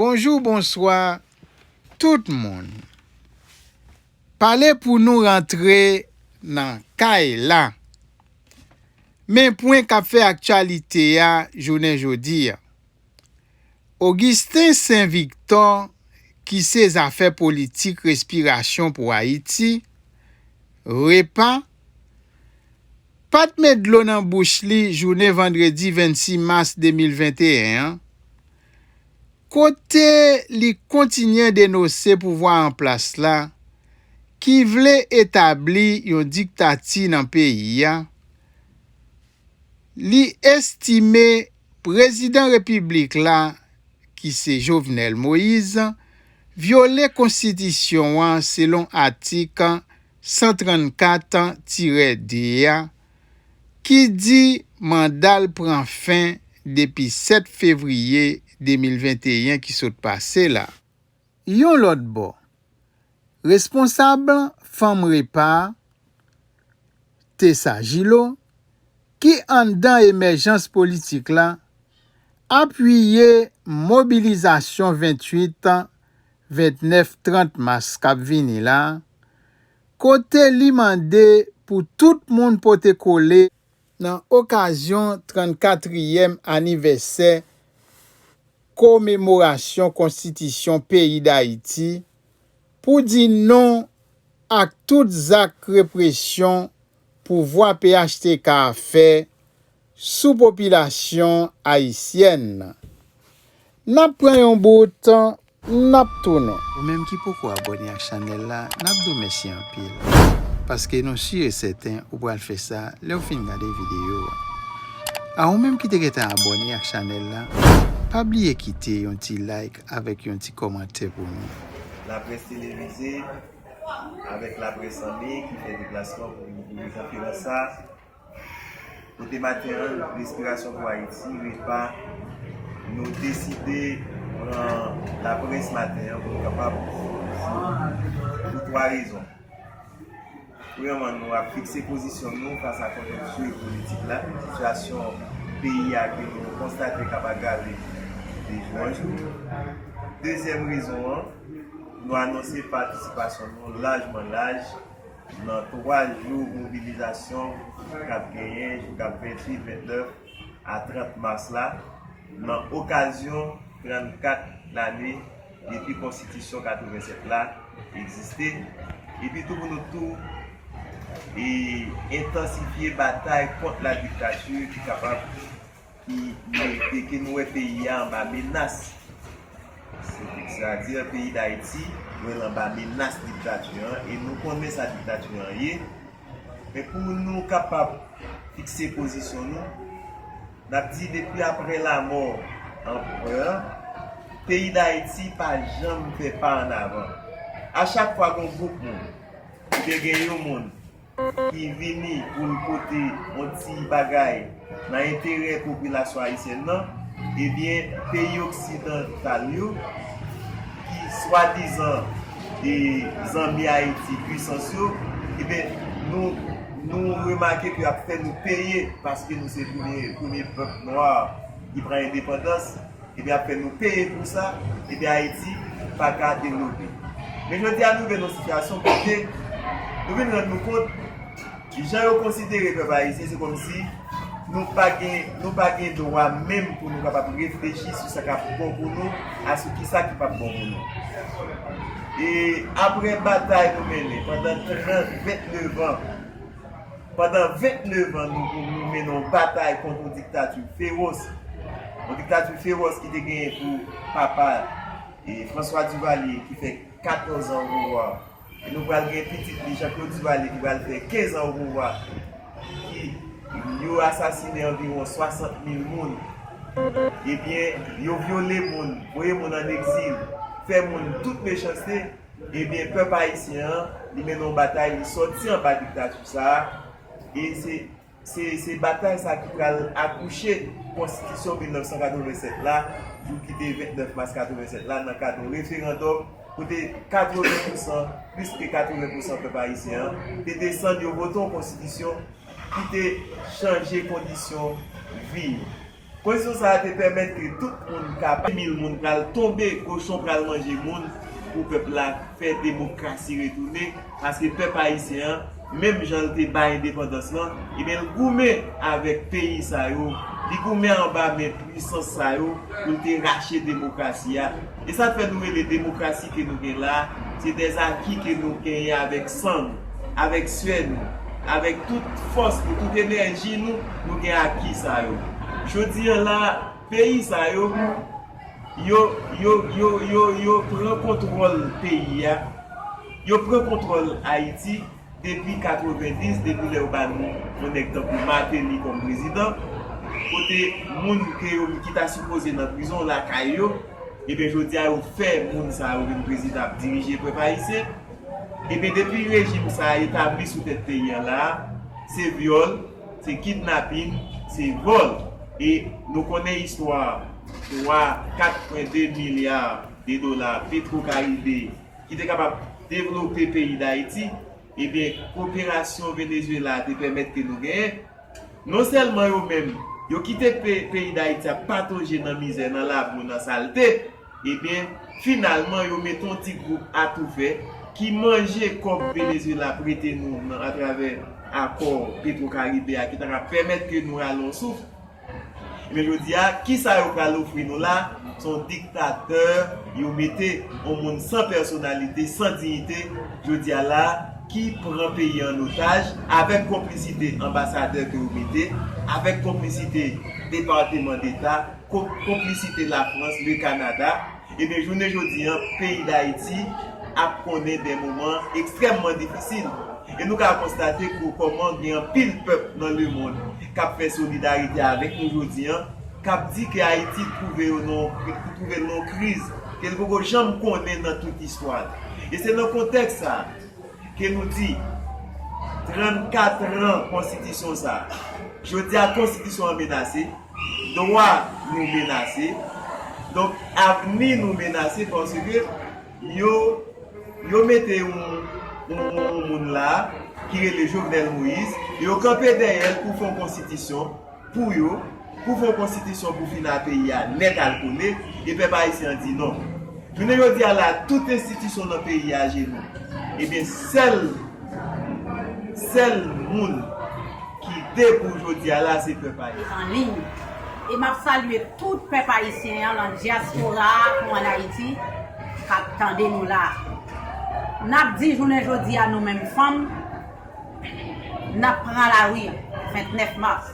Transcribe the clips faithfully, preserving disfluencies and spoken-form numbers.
Bonjou, bonswa, tout moun. Pale pou nou rantre nan kay la. Men pwen k ap fè aktyalite a jounen jodi a. Augustin Saint Victor, ki se zafè politik respirasyon pou Ayiti, repa, pa t met dlo nan bouch li jounen vandredi vennsis mas de mil venteyen an, kote li kontinye denose pouvwa an plas la, ki vle etabli yon diktati nan peyi a. Li estime prezidan repiblik la, ki se Jovenel Moïse, vyole konstitisyon an selon atik san trannkat tirè de a, ki di manda l pran fen depi sèt fevriye de mil venteyen ki sot pase la. Yon lòt bò, responsab Fanm Repa, Tessa Gillot, ki anndan emèjans politik la, apiye mobilizasyon venntuit, vennèf, trant mas k ap vini la, kote li mande pou tout moun pote kole nan okazyon trannkatriyèm anivèsè komemorasyon konstitisyon peyi Dayiti, pou di non ak tout zak represyon pouvwa P H T K a fè sou popilasyon ayisyèn nan. N ap pran yon bout, n ap tounen. Ou menm ki poko abòne ak chanèl la, n ap di w mèsi anpil. Paske nou si e sèten ou pral fè sa lè w fin gade videyo a. A ou menm ki te gentan abòne ak chanèl la, pa bliye kite yon ti like avèk yon ti kòmantè pou nou. Laprès televize avèk laprès an liy ki fè deplasman pou vin kouvri konferans sa, kote maten an, Respirasyon pou Ayiti, repa, nou deside pran laprès maten an pou nou kapab, pou twa rezon. Premyèman, nou ap fikse pozisyon nou fas a konjonnkti politik la, sitiyasyon peyi a ke nou konstate k ap agrave de jou an jou. Dezyèm rezon an, nou anonse patisipasyon nou lajman laj nan twa jou mobilizasyon k ap genyen jou k ap venntuit, vennèf a trant mas la, nan okazyon trannkat lane depi konstitisyon katrevennsèt la egziste, epi tou pou nou tou e entansifye batay kont la diktati ki kapab ki merite ke nou wè peyi a anba menas. Sètadi, peyi Dayiti wè l anba menas diktati an, e nou konnen sa diktati an ye. Men pou nou kapab fikse pozisyon nou, n ap di depi apre lanmò anperè an, peyi Dayiti pa janm fè pa ann avan. A chak fwa gen yon gwoup moun, oubyen gen yon moun, ki vini pou l pote yon ti bagay nan enterè popilasyon ayisyèn nan, ebyen, peyi oksidantal yo, ki swadizan e zanmi Ayiti, pwisans yo, ebyen, nou, nou remake ke y ap fè nou peye paske nou se premye, premye pèp nwa ki pran endepandans. Ebyen, ap fè nou peye pou sa, ebyen, Ayiti pa ka devlope. Men jodi a, nou rive nan yon sitiyasyon kote nou vin rann nou kont, jan yo konsidere pèp ayisyen, se kòmsi nou pa gen, nou pa gen dwa menm pou nou kapab reflechi sou sa k ap bon pou nou, a sou kisa ki p ap bon pou nou. E apre batay nou mennen pandan trant, vennèf an, pandan vennèf an, nou, nou mennen yon batay kont yon diktati fewòs. Yon diktati fewòs ki te genyen pou papa, e, François Duvalier, ki fè katòz an o pouvwa. E nou pral gen pitit li, Jean Claude Duvalier, ki pral fè kenz an o pouvwa, ki yo asasinen anviwon swasant mil moun. Ebyen, yo vyole moun, voye moun ann egzil, fè moun tout mechanste. Ebyen, pèp ayisyen an, li mennen yon batay, li sòti anba diktati sa a, e se, se, se batay sa a ki pral akouche konstitisyon mil nèf san katrevennsèt la, jou ki te vennèf mas katrevennsèt la, nan kad yon referandòm, kote katreven pousan, plis ke katreven pousan pèp ayisyen an, te desann yo vote yon konstitisyon ki te chanje kondisyon vi yo. Konstitisyon sa a te pèmèt ke tout moun kapab, mil moun pral tonbe, kochon pral manje moun, pou pèp la fè demokrasi retounen, paske pèp ayisyen an, menm jan l te bay endepandans lan, ebyen, l goumen avèk peyi sa yo, li goumen anba men pwisans sa yo, pou l te rache demokrasi a. E sa k fè nou rele demokrasi ke nou gen la, se dèzaki ke nou genyen avèk san nou, avèk swè nou, avèk tout fòs nou, tout enèji nou, nou gen aki sa yo. Jodi an la, peyi sa yo, yo, yo, yo, yo, yo pran kontwòl peyi a, yo pran kontwòl Ayiti, depi katrevenndis, depi lè yo ba nou yon nèg tankou Martelly kòm prezidan, kote moun ke yo, ki ta sipoze nan prizon lakay yo, ebyen, jodi a, yo fè moun sa yo vin prezidan ap dirije pèp ayisyen. Ebyen, depi rejim sa a etabli sou tèt peyi an la, se vyòl, se kidnapin, se vòl. E nou konnen istwa twa, kat pwen de milya de dola Petro Caribe ki te kapab devlope peyi Dayiti, ebyen, koperasyon Venezuela te pèmèt ke nou genyen. Non sèlman yo menm, yo kite pe-, peyi Dayiti ap patoje nan mizè, nan labou, nan salte, ebyen, finalman, yo mete yon ti gwoup atoufè ki manje kòb Venezuela prete nou nan, atravè akò Petro Caribe a, ki ta ka pèmèt ke nou rale yon souf. Men jodi a, kisa yo pral ofri nou la? Se yon diktatè yo mete, yon moun san pèsonalite, san diyite, jodi a la, ki pran peyi an otaj, avèk konplisite anbasadè ke yo mete, avèk konplisite Depateman Deta, ko-, konplisite Lafrans, le Kanada. Ebyen, jounen jodi an, peyi Dayiti ap konnen de moman ekstrèmman difisil. E nou ka konstate ke kòman gen anpil pèp nan lemonn k ap fè solidarite avèk nou jodi an, k ap di ke Ayiti twouve yo nan, twouve l nan yon kriz ke l poko janm konnen nan tout istwa l. E se nan kontèks sa a ke nou di, trannkat an konstitisyon sa a, jodi a konstitisyon an menase, dwa nou menase, donk avni nou menase paske yo, yo mete yon, yon, yon moun la ki rele Jovenel Moïse, yo kanpe dèyè l pou fè yon konstitisyon pou yo, pou fè yon konstitisyon pou fini peyi a nèt al kole, e pèp ayisyen an di non. Jounen jodi a la, tout enstitisyon nan peyi a ajenou. Ebyen, sèl, sèl moun ki debou jodi a la, se pèp ayisyen. An liy. E m ap salye tout pèp ayisyen an nan dyaspora a kou ann Ayiti k ap tande nou la. N ap di jounen jodi a, nou menm fanm, n ap pran lari vennèf mas.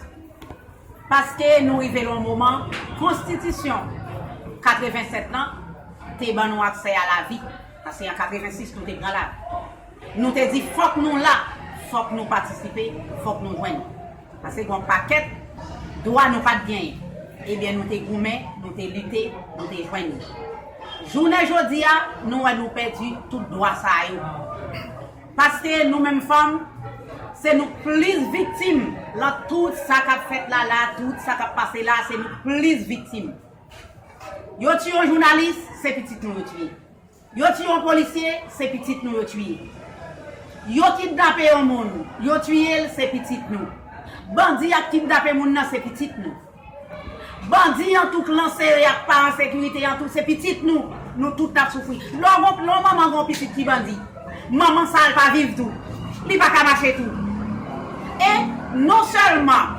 Paske nou rive nan yon moman, konstitisyon katrevensèt lan te ban nou aksè a lavi. Paske an katrevensis, nou te pran lavi. Nou te di, fòk nou la, fòk nou patisipe, fòk nou jwenn. Paske gen yon pakèt dwa nou pa t genyen. Ebyen, nou te goumen, nou te lite, nou te jwenn li. Jounen jodi a, nou wè nou pèdi tout dwa sa yo. Paske nou menm fanm, se nou plis viktim lan tout sa k ap fèt la la, tout sa k ap pase la, se nou plis viktim. Yo tiye yon jounalis, se pitit nou yo tiye. Yo tiye yon polisye, se pitit nou yo tiye. Yo kidnape yon moun, yo tiye l, se pitit nou. Bandi ap kidnape moun nan, se pitit nou. Bandi an tou k lan sere ak pa an sekirite an tou, se pitit nou. Nou tout n ap soufri. Lè w gon, lè w manman gon pitit ki bandi, manman sa a l pa viv tou. Li pa ka mache tou. E non sèlman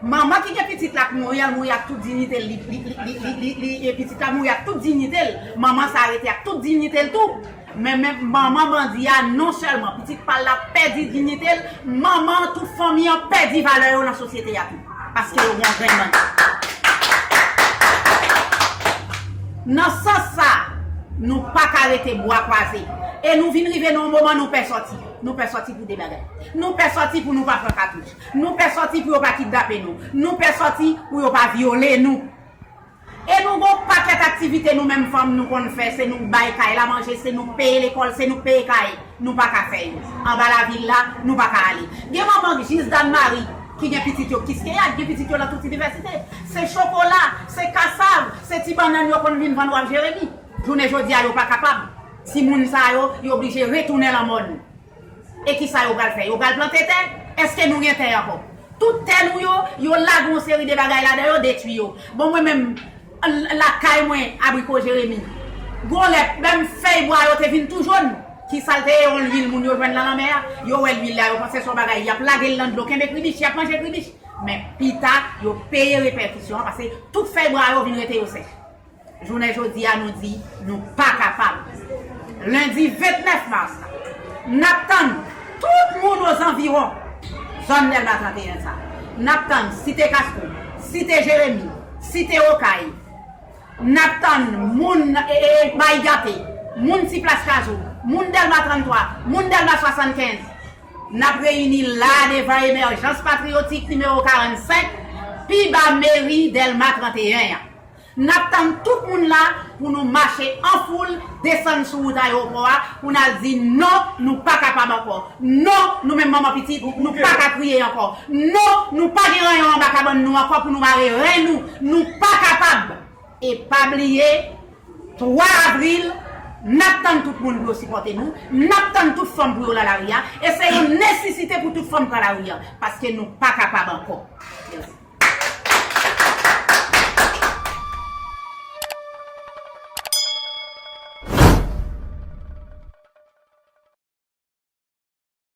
manman ki gen pitit la k mouri a, l mouri ak tout diyite l, li, li, li, li, li, li, e pitit la mouri ak tout diyite l, manman sa a rete ak tout diyite l tou. Men, men manman bandi a, non sèlman pitit pa l la pèdi diyite l, manman tout fanmi an pèdi valè yo nan sosyete a tou. Paske yo gen yon grenn bandi. Nan sans sa, nou pa ka rete bwa kwaze. E nou vin rive nan yon moman nou pè sòti. Nou pè sòti pou de bagay. Nou pè sòti pou nou pa pran katouch. Nou pè sòti pou yo pa kidnape nou. Nou pè sòti pou yo pa vyole nou. E nou gon pakèt aktivite nou menm fanm nou konn fè, se nou bay kay la manje, se nou peye lekòl, se nou peye kay. Nou pa ka fè yo. Anba lavil la, nou pa ka ale. Gen manman jis Dannmari ki gen pitit yo Kiskeyad, gen pitit yo nan tout inivèsite. Se chokola, se kasav, se ti bannann yo konn vin vann w ap jere li. Jounen jodi a, yo pa kapab. Timoun sa yo, yo oblije retounen lan mòn. E kisa yo pral fè? Yo pral plante tè? Èske nou gen tè ankò? Tout tè nou yo, yo lage yon seri de bagay ladan yo, detwi yo. Bon, mwen menm, l- lakay mwen, Abriko Jeremi, gon lè, menm fèy bwa yo te vin tou jòn. Ki sa l te ye? Yon lwil moun yo jwenn nan lanmè a. Yo wè lwil la, yo panse se yon bagay. Y ap lage l nan dlo, kenbe kribich, y ap manje kribich. Men pita, yo peye repèkisyon an, paske tout fèy bwa yo vin rete yo sèch. Jounen jodi a, nou di nou pa kapab. Lendi vennèf mas la, n ap tann tout moun ozanviwon zòn Dèlma trannteyen sa. N ap tann Site Kastwo, Site Jeremi, Site Okay. N ap tann moun e, e, Bay Gate, moun Ti Plas Kajou, moun Dèlma tranntwa, moun Dèlma swasannkenz. N ap reyini la devan Emèjans Patriyotik nimewo karannsenk, pi ba meri Dèlma trannteyen an. N ap tann tout moun la pou nou mache an foul, desann sou wout ayewopò a, pou n al di non, nou pa kapab ankò. Non, nou menm manman pitit, nou pa ka kriye ankò. Non, nou pa gen ranyon anba kabann nou ankò pou nou mare ren nou. Nou pa kapab. E pa bliye, twa avril, n ap tann tout moun pou yo sipòte nou. N ap tann tout fanm pou yo nan lari a. E se yon nesesite pou tout fanm pran lari a. Paske nou pa kapab ankò. Mèsi.